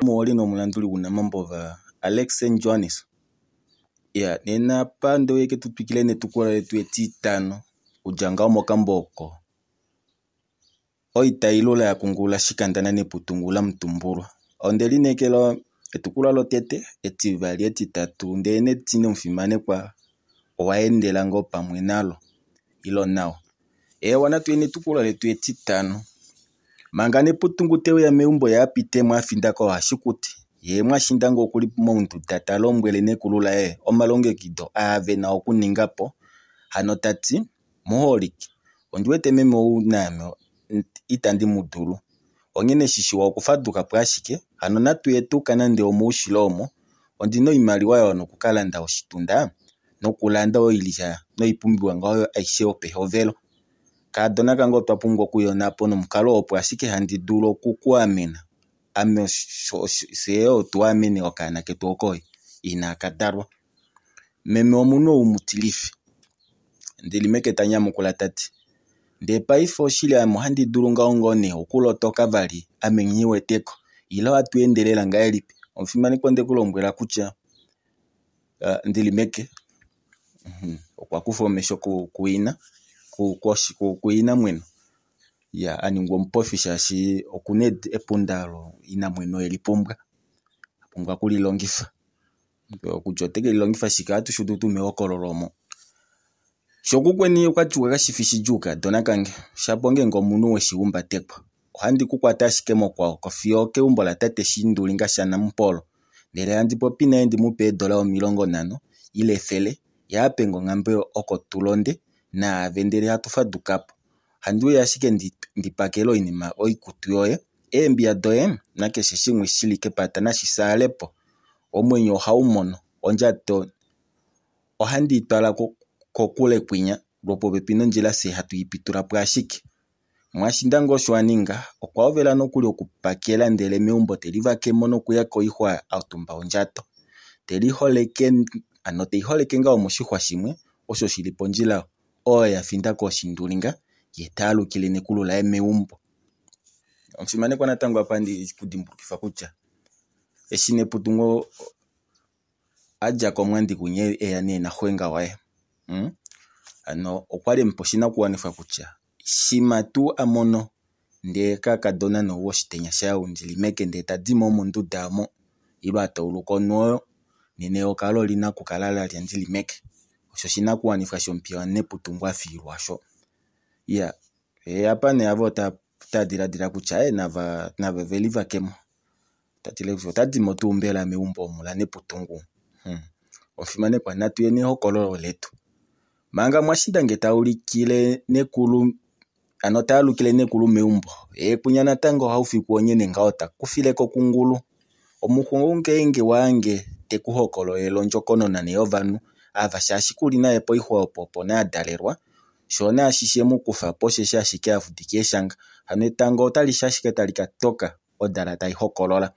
Omuholi nomulanduli gUnamambova Alex Johannes. Ya nena apa ndeweke tu twikile netukulwa letu etitano kudja ngaho mokambo oko oita ilula ya kungulula shikandana neputungula mutumbulwa. Onde lineekela etukulwa lotete, etivali, etitatu ndee netine omufimanekwa owa endela ngoo pamwe nalo ilo nawa. Eewa natu yeni etukulwa letu etitano. Manga Neputungu te uya meumbo ye a pite mo a finda koohashikuti, ye Mwashindangwa oku li monduda ta lombwele nekulu laye omalongekido aa ve na okuninga po. Hano ta ti, Muholike, ondi wete meme ou naame itandi mu dulu. Onghene shi shiwa okufaduka po ashike, hano natu ye tuuka nande omoushilo omo, ondi na oimaliwa ya wana oku ka landa oshitunda nokulanda oilya noipumbiwa ngaho aishe yopehovelo. Kaadona kange otwa pumbwa okuya onhapo nomukalo opo ashike handi dulu oku ku amena ame fyee otu amene okaana ketu oko inaka dalwa. Meme omunhu ou mutilifi, Ndilimeke ta nyamukula ta ti. Ndee paife oshili ame ohandi dulu ngaho ngoo nee okulotoka vali ame nghi weteko ile ohatu ende lela ngahelipi? Omufimanekwa onde ku lombwela kutya Ndilimeke okwa kufa omesho kuina kuinamweno ya a ningwa omupofi shaashi oku na epunda olo inamweno e li pumbwa a pumbwa okulilongifa kutya ote ke lilongifa shike ohatu shi udu tuu mehokololo omo. Shokukweni okwa tiwa kashi fi shidjuu kaadona kange, shapo ngeenge omunhu weshi humbatekwa. Ohandi ku kwata ashike mokwooko fiyo okeumbo latate Shindulinga shaNamupolo, ndele handi popi naye ndi mu pe eedola 50 ile 100 ye a pe nge onghambe oko tu londe naave ndele hatu faduka po. Ohandi uya ashike ndi pakele oinima oikutu yoye, eembiya doye nakeshe shimwe shi li kepata nashi fyaale po. Omwenyo ohau mono, ondjato ohandi i twala kokule kwinya lwopopepi nondjila fye hatu i pitula po ashike. Mwashinda osho a ninga, okwa hovela nokuli okupakela ndele meumbo te livake mo nokuya koixwa a tumba ondjato. Te liholeke hano te i holeke ngaho moshixwa shimwe osho shi li pondjila oyo ya finda kooshindulinga ye ta alukile nekulu laye meumbo. Omufimanekwa natango apa handi ku dimbulukifa kutya eshi Neputungo a dja komwandi kwinya e ya nee naxwenga waye hmm? Hano okwa li e mu pa oshinakuwanifwa kutya shima tuu a mono ndee kakadona nou oshitenya shaye ou Ndilimeke ndee ta di mo monduda omo ile a tauluka onhu oyo nena eyoka olo oli na okukala la lya Ndilimeke. Osho oshinakuwanifwa shomupiya waNeputungu a fiilwa osho. Iya, apa nee ava otava diladila kutya e nava nave ve livake mo. Ta tile kutya ota di mo tuu mbela meumbo omu laNeputungu? Hmm. Omufimanekwa natu ye nehokololo letu. Manga Mwashindange ta ulikile nekulu hano ta alukile nekulu meumbo, ye kwinya natango Haufiku onyene ngaho ta kufile ko kungulu. Omuxungu ngeenge waange te ku hokololele ondjokonona nee yovanhu ava shaashi kuli naye poixwa opo opo nee a dalelwa, shoo naashi she mu kufa po osheshi ashike a fudika eeshanga. Hano etango otali shi ashike tali ka toka odala tai hokolola.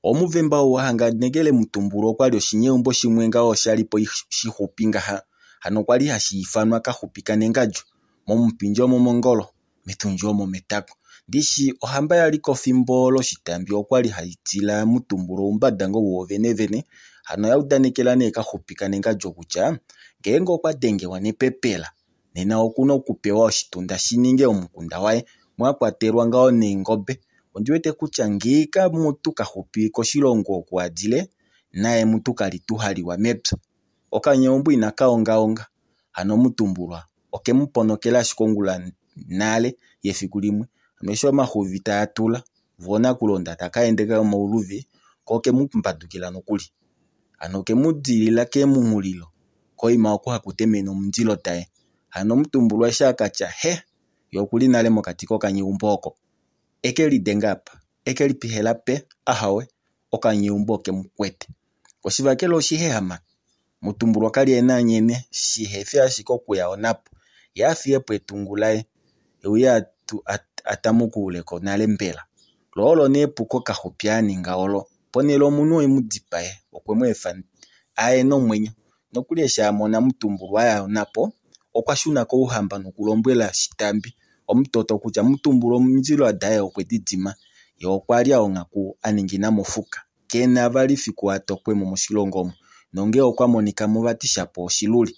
Omuvemba ou a hanganekele Mutumbulwa okwa li oshinyeumbo shimwe ngaho sha li po shixupi ngaha. Hano okwa li hashi ifanwa Kaxupi kaNengadjo, momupindja omomongolo, metundji omometako. Ndishi ohamba ya li ko fimbo olo Shitambi okwa li hai tila Mutumbulwa oumbada ngoo wovenevene. Hano oya udanekela nee Kaxupi kaNengadjo kutya ngeenge okwa dengewa nepepela nena oku na okupewa oshitunda shi ninge omukunda waye mwa kwatelwa ngaho neengobe. Ondi wete kutya ngiika mutu Kaxupi koshilongo oku a dile naye mutu kali tuu haliwa mepya. Okanyeumbo inaka ongaonga hano Mutumbulwa oke mu ponokela ashike ongula nale yefiku limwe. Hano eshi omaxuvi taa tula vo nakulonda taka ende omauluvi ko oke mu mbadukila nokuli. Hano oke mu dilila keemungulilo koima oko haku temene omundilo daye. Hano Mutumbulwa eshi akatya he ye okuli nale mokati kokanyeumbo oko. Eke lidenga apa, eke lipihela pe, ahawe, okanyeumbo oke mu kwete. Oshivakelo oshihehama, Mutumbulwa kali e na nyene, shihefi ashike okuya onhapo, ye a fiye po etungu laye, e uye a tamukulule ko nale mbela. Lo olo nee epuko Kaxupi a ninga olo. Ponhele omunhu e mu dipae, okwe mu efa aye nomwenyo. Nokuli eshi a mona Mutumbulwa a ya onhapo, okwa shuna kouhamba nokulombwela Shitambi omutoto kutya Mutumbulwa omindilo daye okwe di dima. Ye okwa lya onghaku a ningina mofuka. Ke na vali fiku a tokwe mo moshilongo omu, nongee okwa monika mo vati shapo oshiluli.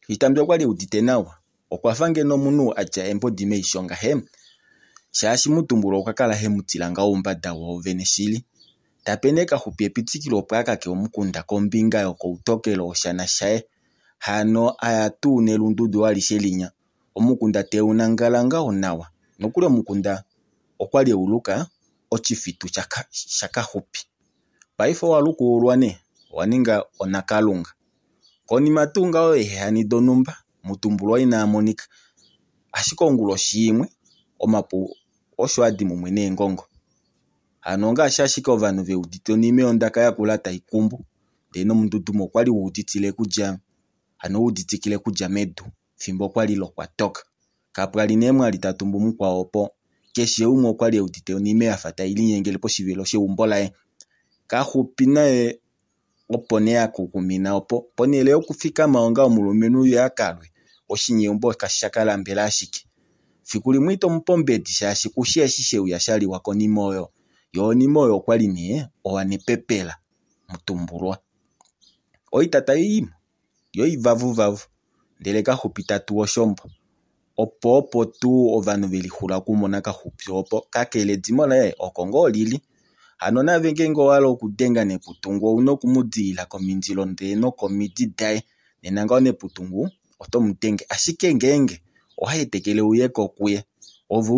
Shitambi okwa li e udite nawa. Okwa fa ngeno omunhu a tya embodi meisho ngahe, shaashi Mutumbulwa okwa kala he mu tila ngaho oumbada woovene shili. Ta pe nee Kaxupi epitikilo opo a ka ke omukunda kombinga yokoutokelo woshana shaye. Hano a ya tuu nelundudu alishe linya. Omukunda te u nangala ngaho nawa. Nokuli omukunda okwa li e u luka Oshifitu shaKaxupi. Paife owa lukululwa nee, owa ninga Onakalunga. Konima tuu ngaho yeehani donhumba, Mutumbulwa ina monika. Ashike onguloshi imwe, omapu osho a di mumwe neengongo. Hano ongaashi ashike ovanhu ve udite onime yondaka yakula tai kumbu, ndee nomundudumo okwa li wuuditile kudja hano wuuditikile kudja medu fimbo kwa li lokwatoka. Kapwa li nee mwali ta tumbu mukwao opo. Keshe umwe okwa li e udite onime ya fa tai linyengele poshivelo sheumbo laye. Kaxupi naye opo nee a kukumina opo. Ponhele yokufikama onga omulumenhu ye a kalwe, oshinyeumbo osha ka lambela ashike. Fiku limwe ito mu pe ombedi shaashi kushi eshi she uya sha liwa konima oyo. Yo onime oyo okwa li nee owanepepela Mutumbulwa. Oita tai i mo, yo ivavuvavu, ndele Kaxupi ta tu oshombo. Opo opo tuu ovanhu ve lixula okumona Kaxupi opo, kakele edimo laye oko ngoo lili. Hano naave ngeenge owa hala okudenga Neputungu ou na oku mu dilila komindilo ndee nokomidi daye. Nena ngaho Neputungu oto mu denge. Ashike ngeenge owa hetekele uye ko kuye, ove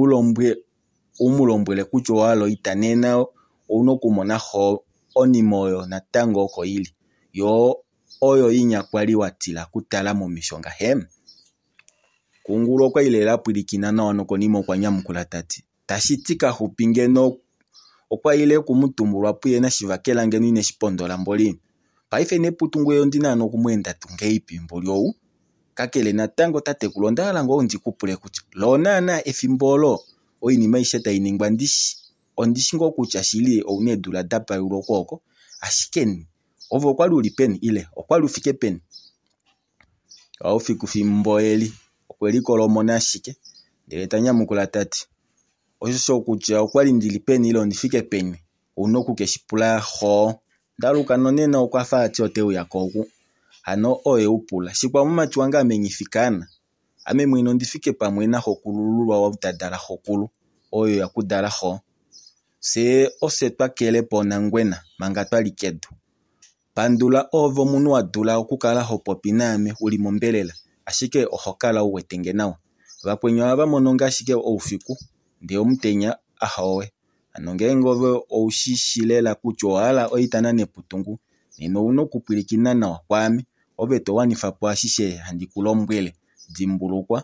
u mu lombwele kutya owa hala oita, nena ou na okumona xo onima oyo natango oko i li. Yo oyo inya kwali wa tila okutala momesho ngahe. Kungulu okwa li lela a pwilikina nawa nokonima okwa nyamukula ta ti, Tashi ti Kaxupi ngeno okwa ile kumutumbulwa puye naShivakela ngeno ine shi pondola mboli. Paife Neputungu ye ondi na hano oku mu enda tuu ngahelipi mboli ou? Kakele natango tatekulu onda hala ngoo ndi ku pule kutya loo naana efimbo olo oinima aishe tai ningwa ndishi ondi shi ngoo kutya shili ou na eedula da payulwa okwooko, ashike ove okwa li u li peni ile okwa li u fike peni? Haufiku fimbo eli okwe likolomona ashike ndele ta nyamukula ta ti, Osho kutya okwa li ndi li peni ile ondi fike peni, ou na oku ke shi pula xo. Ndaluka nonena okwa fa a ti ote uya ko oku. Hano oye u pula. Shikwao mumati wange ame nghifikaana. Ame mwene ondi fike pamwe naxokulululwa ou ta dala xokulu, oyo yakudala xo. Fyee ofye twa kele po Onangwena manga twa li kedu. Pandula oove omunhu wa dula okukala ho popi naame u li mombelela, ashike oho kala u wete nge nawa. Vakweni ohava mono nge ashike oufiku, ndee omutenya ahowe. Hano ngeenge ove ou shi shi lela kutya owa hala oita naNeputungu, nena ou na okupwilikina nawa kwaame, ove to wanifa po ashishe handi ku lombwele. Dimbulukwa,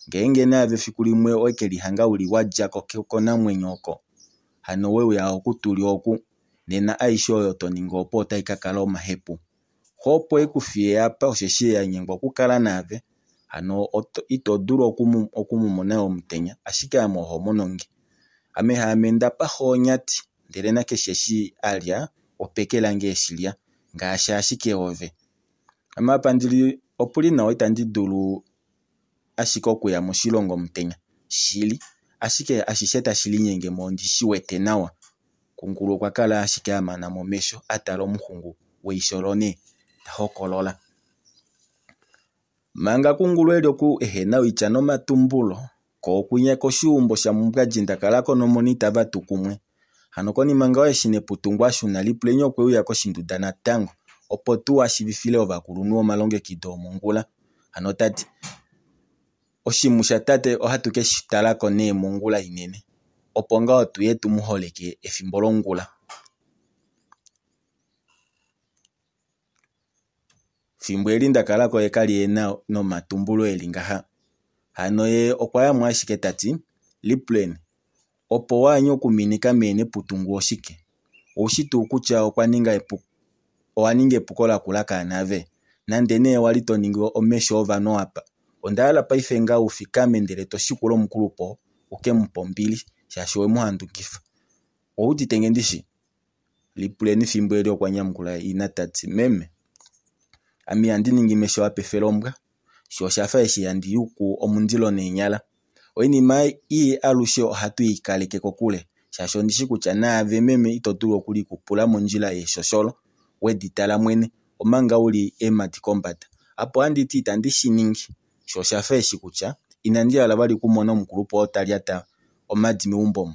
ngeenge naave fiku limwe owe ke lihanga u li wa dja ko konamwenyo oko, hano we uya oku tu li oku, nena aishe oyo to ningi opo otai ka kala omahepu. Xo opo e ku fiye apa osheshi ye a nyengwa okukala naave, hano ito dulu oku mu mona omutenya, ashike ame oho mono nge. Ame haame nda pa xo onyati, ndele nakeshe eshi a lya, opeke lange e shi lya, ngaashi ashike ove. Ame apa ndi li opu li nawa itandi dulu ashike okuya moshilongo omutenya, shili, ashike ashishe tashi linyenge mo ondi shi wete nawa. Kungulu okwa kala ashike a mana mo omesho a tala omuxungu weisho lone ta hokolola. Manga Kungulu e li oku ehena oitya nomatumbulo, ko okwinya koshiumbo shaMumbwadji Ndakalako nomona itava tu kumwe. Hano konima ngaho eshi Neputungu a shuna Lipuleni okwe uya koshinduda natango, opo tuu a shiivifile ovakulunhu omalongekido omongula. Hano ta ti, oshimhu shatate ohatu ke shi tala ko nee mongula inene, opo ngaho tu ye tu mu holeke efimbo longula. Fimbo eli Ndakalako ye ka li e na nomatumbulo e li ngaha. Hano ye okwa ya mo ashike ta ti, Lipuleni, opo waanye okuminika mee Neputungu oshike? Ou shi tuu kutya okwa ninga epuko, owa ninga epuko lakula kaanave? Nande nee wa li to ningi omesho ovanhu apa, onda hala paife nga u fikame ndele to shikula omukulupo u ke mu pe ombili, shaashi owe mu handukifa. Ou udite nge ndishi? Lipuleni fimbo eli okwa nyamukula ina ta ti, Meme, ame ihandi ningi mesho a pefela ombwa, sho osha fa eshi handi yuku omundilo neenyala. Oinima ii alushe ohatu i kaleke kokule, Shaashi ondi shi kutya naave meme ito dulu okulikupula mondjila yeeshosholo wedi tala mwene omanga u li eemhadi kombada. Apa ohandi ti itandi shi ningi, sho osha fa eshi kutya inandi hala vali okumona omukulupe oo ta lyata omadi meumbo omu.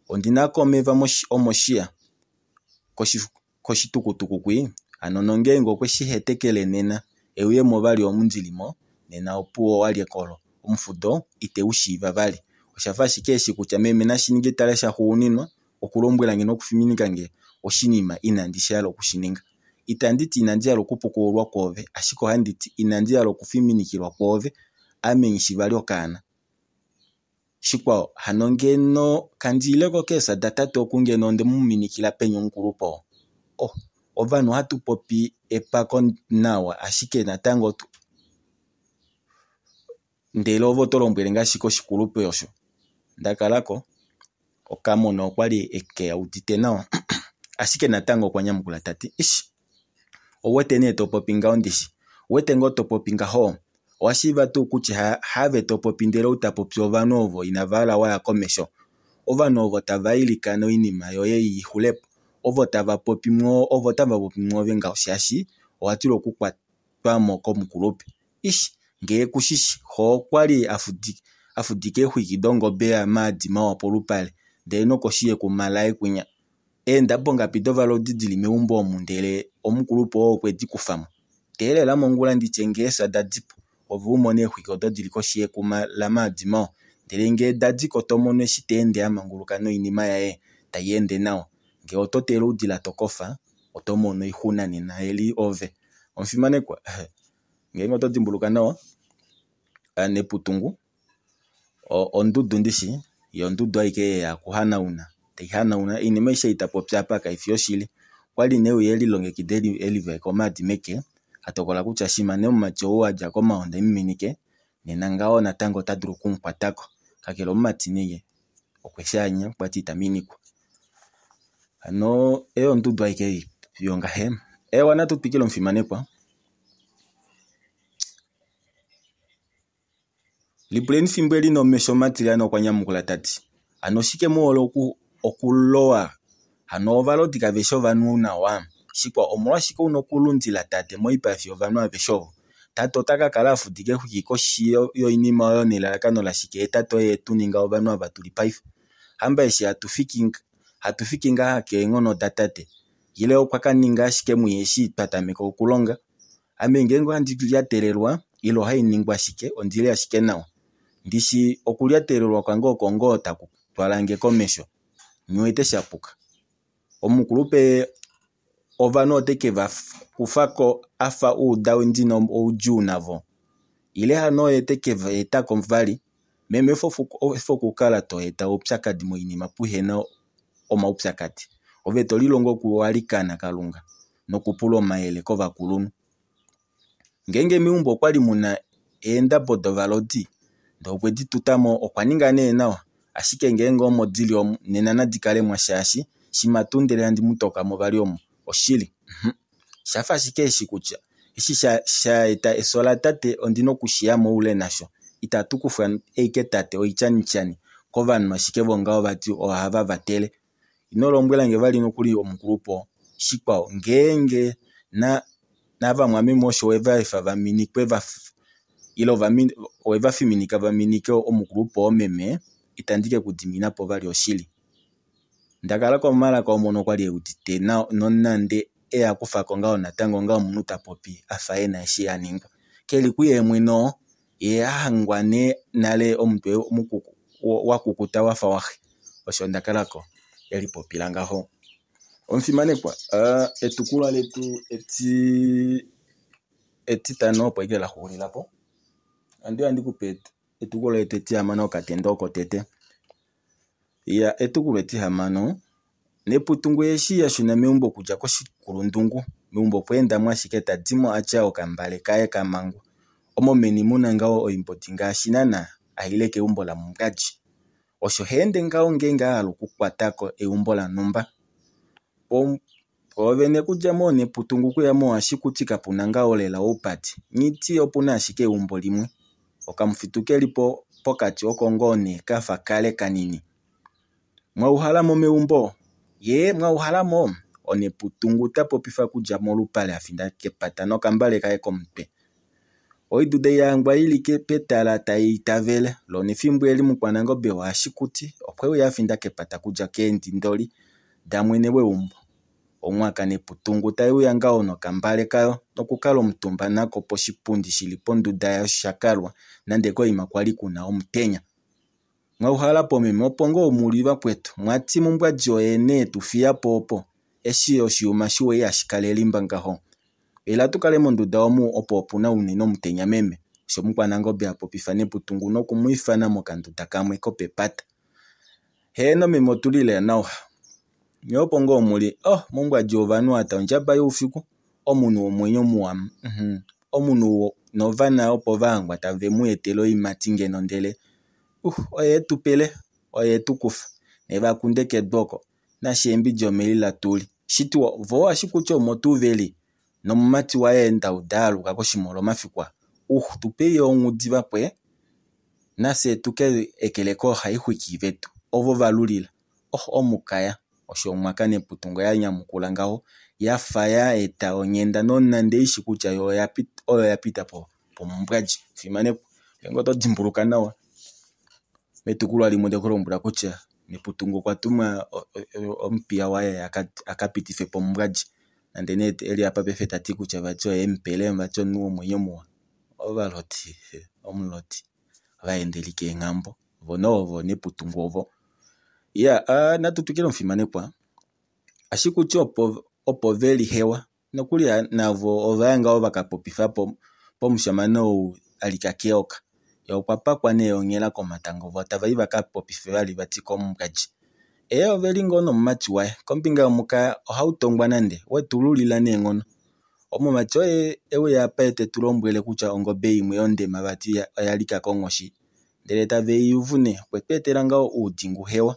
Ondi na ko omeva omoshiya koshitukutuku kwii, hano nongeenge okwe shi hetekele nena e uye mo vali omu ndi li mo, nena opuwo owalye kolo. Omufudo ite u shiiva vali. Osha fa ashike eshi kutya meme nashi ninge tale shaxuuninwa okulombwela nge nokufininika nge oshinima inandi shi hala okushininga. Itandi ti inandi hala okupukululwa kwoove, ashike ohandi ti inandi hala okufininikilwa kwoove, ame nghi shi vali okaana. Shikwao, hano ngeno kandi ile ko keefya datate oku ngeno onde mu minikila peni omukulupe oo? Oh, ovanhu ohatu popi epako nawa ashike natango ndele ove oto lombwele nge ashike oshikulupe osho. Nda kala ko, okamona okwa li ke udite nawa ashike natango okwa nyamukula ta ti, Ish! Ou wete nee to popi ngaho ndishi? Ou wete ngoo to popi ngaho? Owa shiiva tuu kutya haave to popi ndele ou ta popi ovanhu ovo inava hala wa ya komesho? Ovanhu ovo tava ilikana oinima yoye i xule po. Ovo tava popi ovo tava popi mwoove ngaho shaashi owa tila okukwatwa mo komukulupe. Ish! Ngee ku shi shi, xo okwa li a fudika eexwiki dongobe yamaadi mawa polupale ndele nokoshi yekuma laye kwinya. Eendabo ngapi dovalodi di li meumbo omu ndele omukulupe oo okwe di kufa mo? Teelela mongula ndi tye ngee eefya da di po, ove u mone eexwiki odo di li koshi yekuma lamaadi mawa. Ndele ngee da di ko to mono eshi ta ende a manguluka noinima yaye tai ende nawa. Ngee oto teele oudila to kofa, oto mono oixuna nena eli ove. Omufimanekwa, ngeenge oto dimbuluka nawa, Neputungu ondudu ndishi, ye ondudu aike yeya okuhanauna, tai hanauna oinima aishe ei ta popi apa kai fi yoshili. Okwa li nee euya e lilongekida e livaeka omaadi meke, a tokola kutya shimha nee omumati ou a dja komaonda e mu minike, nena ngaho natango ota dulu oku mu kwata ko. Kakele omumati nee okwe shi anya, okwa ti ita minikwa. Hano ei ondudu aike ei yongahe. Eewa natu twikile omufimanekwa. Lipuleni fimbo eli nomesho matilyana okwa nyamukula ta ti, Hano oshike mu hole okulowa? Hano ovalodi kave shi ovanhu nawa? Shikwao, omolwashike u na okulundila tate moipafi yovanhu aveshe ovo? Tate ota ka kala a fudika exwiki koshi yoinima oyo nelalakano lashike ye tate oye e tu ninga ovanhu ava tu li paife? Hamba eshi hatu fiki ngaha keenghono datate? Ile okwa ka ninga ashike mwii eshi twa tameka okulonga? Ame ngeenge ohandi lyatelelwa ile ohai ningwa ashike, ondi li ashike nawa. Ndi shi okulyatelelwa kwange oko ngoo taku twala nge komesho. Nghi wete sha puka. Omukulupe ovanhu ote ke va kufa ko a fa uda ndi na oudjuu navo? Ile hano oye te ke va eta ko vali? Meme efa okukala to eta oupyakadi moinima puhe na omaupyakadi. Ove to lilongo okualikana Kalunga nokupula omayele kovakulunhu. Ngeenge meumbo okwa li mu na eendabo dovalodi ndee okwe di tuta mo, okwa ninga nee nawa. Ashike ngeenge omo di li omu, nena nadi kale mo shaashi shimha tuu ndele handi mu toka mo vali omu, oshili, uhum, osha fa ashike eshi kutya eshi sha eta efyo latate ondi na okushiya moule nasho. Itatu kufwa ashike tate oityanityani kovanhu ashike vongaho vati ohava vatele. Ino lombwela nge vali nokuli omukulupe oo. Shikwao, ngeenge na navamwameme osho we va efa va minikwe va ile owe va fiminika va minike omukulupe oo meme, itandi ke ku dimina po vali oshili. Nda kala ko momalaka omono okwa li e udite nawa nonande e a kufa ko ngaho natango onga omunhu ta popi a fa e na eshi a ningwa. Ke li kuye mwene oo, ye a hangwa nee nale omutwe wa kukuta wa fa waxe. Osho nda kala ko e lipopila ngaho. Omufimanekwa, etukulwa letu etitano opo eke la xuulila po. Ohandi ya ndi ku pe etukulwa letu etihamano okatendo oko tete. Ya etukulwa etihamano Neputungu eshi ya shuna meumbo okudja koshikulundungu, meumbo okwa enda mo ashike ta di mo a tya okambale kaye ka mangwa. Omo meni mu na ngaho oimbodi ngaashi naana a ile keumbo laMungadji. Osho ha ende ngaho ngeenge a hala okukwata ko eumbo lanhumba. Pwoovene okudja mooNeputungu okuya mooHashikuti kapu na ngaho lela oupati. Nghiti opu na ashike eumbo limwe. Okamufitu ke li po pokati oko ngoo nee ka fa kale kanini. Mwauhala mo meumbo? Yee, mwauhala mo? Oneputungu ta popifa okudja molupale a finda kepata nokambale kaye komutwe. Oiduda ya hangwa i li petala tai itavele, lo nefimbo eli Mukwanangobe waAshikuti okwe uya a finda kepata okudja keendindoli damwene weumbo. Onghwaka Neputungu tai uya ngaho nokambale kayo nokukala omutumba nako poshipundi shi li ponduda yoshakalwa nande koima kwali ku na omutenya. Mwauhala po meme opo ngoo mu li vakwetu, mwati mumbwadi oye nee tu fiya po opo, eshi oshiyuma shiwa ihashi kala elimba ngaho. Ila tu kale monduda omu opo opu na unene omutenya meme, osho Mukwanangobe a popifa Neputungu noku mu ifana mokanduda kamwe kopepata. Heeno meme otu li lela nawa. Nye opo ngoo mu li, oh mumbwadi wovanhu ata ondjaba youfiku, omunhu womwenyo muwa, uhmm omunhu novana opo va hangwa tave mu etele oiimati ngeno ndele uh oye etu pele, oye etu kufa, ne va kunde kedu oko, nasheembidi omelila tuli. Shiti vo ashike omo tuu veli, nomumati waye Ndauda a aluka koshimolo omafiku aa. Uh tupei onghudi vakwee, nafye tuke ekele koohaixwiki vetu ovo va lulila. Oh omukaya, osho Omwaka Neputungo ya nyamukula ngaho ya fa ya eta onghenda nonande i shi kutya yo oyo ya pita po pomumbwadji. Fimanekwa, ngeenge oto dimbuluka nawa metukulwa limwe onde ku lombwela kutya Neputungo okwa tuma omupiya waye a ka pitife po omumbwadji. Nande nee eli apa paife ta ti kutya vati oye emupele vati omunhu womwenyo muwa. Ovalodi, omulodi, ovaendeli keenghambo vo noho ovo Neputungo ovo. Iya, natu twikile omufimanekwa. Ashikuti opo opo ve li hewa nokuli navo ova ya ngaho va ka popifa po pomushamane ou a lika keyoka. Ye okwa pakwa nee onghela komatango vo tava i va ka popife vali vati komumbwadji. Ee ove li ngoo nomumati waye. Kombinga yomukaya ohau tongwa nande, we tu lulila neenghono. Omumati oye e uya apa te tu lombwele kutya ongobe imwe yondema vati oya lika konghoshi ndele tave i yuvu nee. Okwe tu etela ngaho oudingu hewa.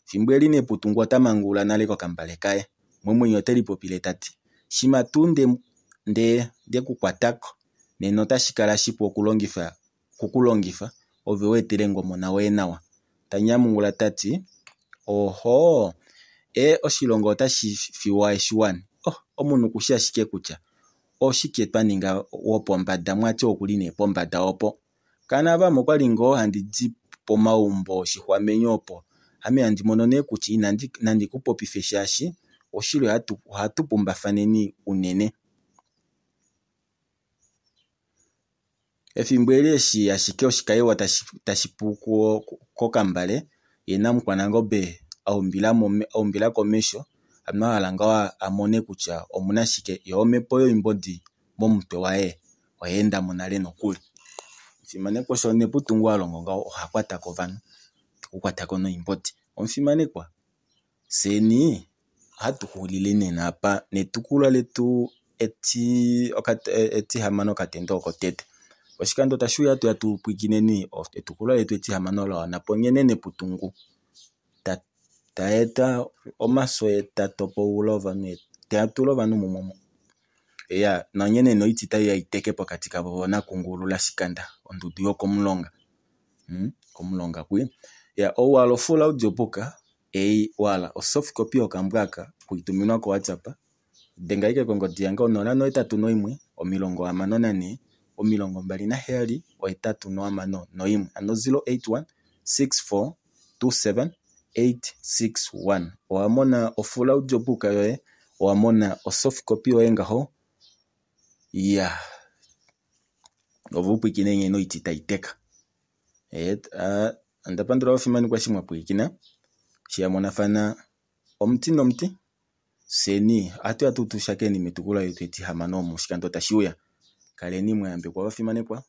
Fimbo eli Neputungu ota mangulula nale kokambale kaye. Momwenyo ote lipopile ta ti, Shimha tuu nde, nde, nde ku kwata ko, nena otashi kala shipu okulongifa, oku ku longifa, ove u etele nge omona woye nawa. Ta nyamukula ta ti, Ohoo, ee, oshilongo otashi fiwa eshiwani. Oh, omunhu ku shi ashike kutya oshike twa ninga wopombada, mwati oku li nee pombada opo. Kana ava ame okwali ngoo handi di pomaumbo oshixwamenyo opo ame handi mono nee kutya inandi nandi ku popife shaashi oshili ohatu, ohatu pumbafaneni unene. Efimbo eli eshi ashike oshikaiwa tashi, tashi pu kokambale, ye namukwanangobe a umbila mo, a umbila komesho, ano a hala ngaho a mone kutya omuna shike, yo omhepo yoimbodi momutwe waye oya enda mo nale nokuli. Omufimanekwa osho Neputungu ha longo ngaho, oha kwata ko ovanhu, te ku kwata ko noimbodi. Omufimanekwa, fyeni ohatu xulile nena apa netukulwa letu eti, etihamano okatendo okotete. Oshikando tashi uya ohatu ya tu pwikineni etukulwa letu etihamano la wana po nghene Neputungu ta, ta eta omafyo ye ta topoula ovanhu, ta tula ovanhu mumwe. Ya, nonghene noiti tai ya iteke pokati kavo vo nakungulula shikanda ondudu yokomulonga. Komulonga kwi. Ya, ou wa hala ofull audiobook ei wa hala osoft copy yokambo aka okuituminwa ko WhatsApp, denga ashike kongodi yange 081 64 27 861 hano 081 64 27 861. Owa mona ofull audiobook yoye, owa mona osoft copy yoye ngaho. Ya, ove u pwiikine nghene oiti tai teka. E, onda pandula ovafimanekwa eshi mwa pwilikina. Eshi ya monafana omuti nomuti, fyeni ohatu ya tuu tu shakeni metukulwa letu etihamano omo oshikando tashi uya. Kaleni mwa yambekwa ovafimanekwa.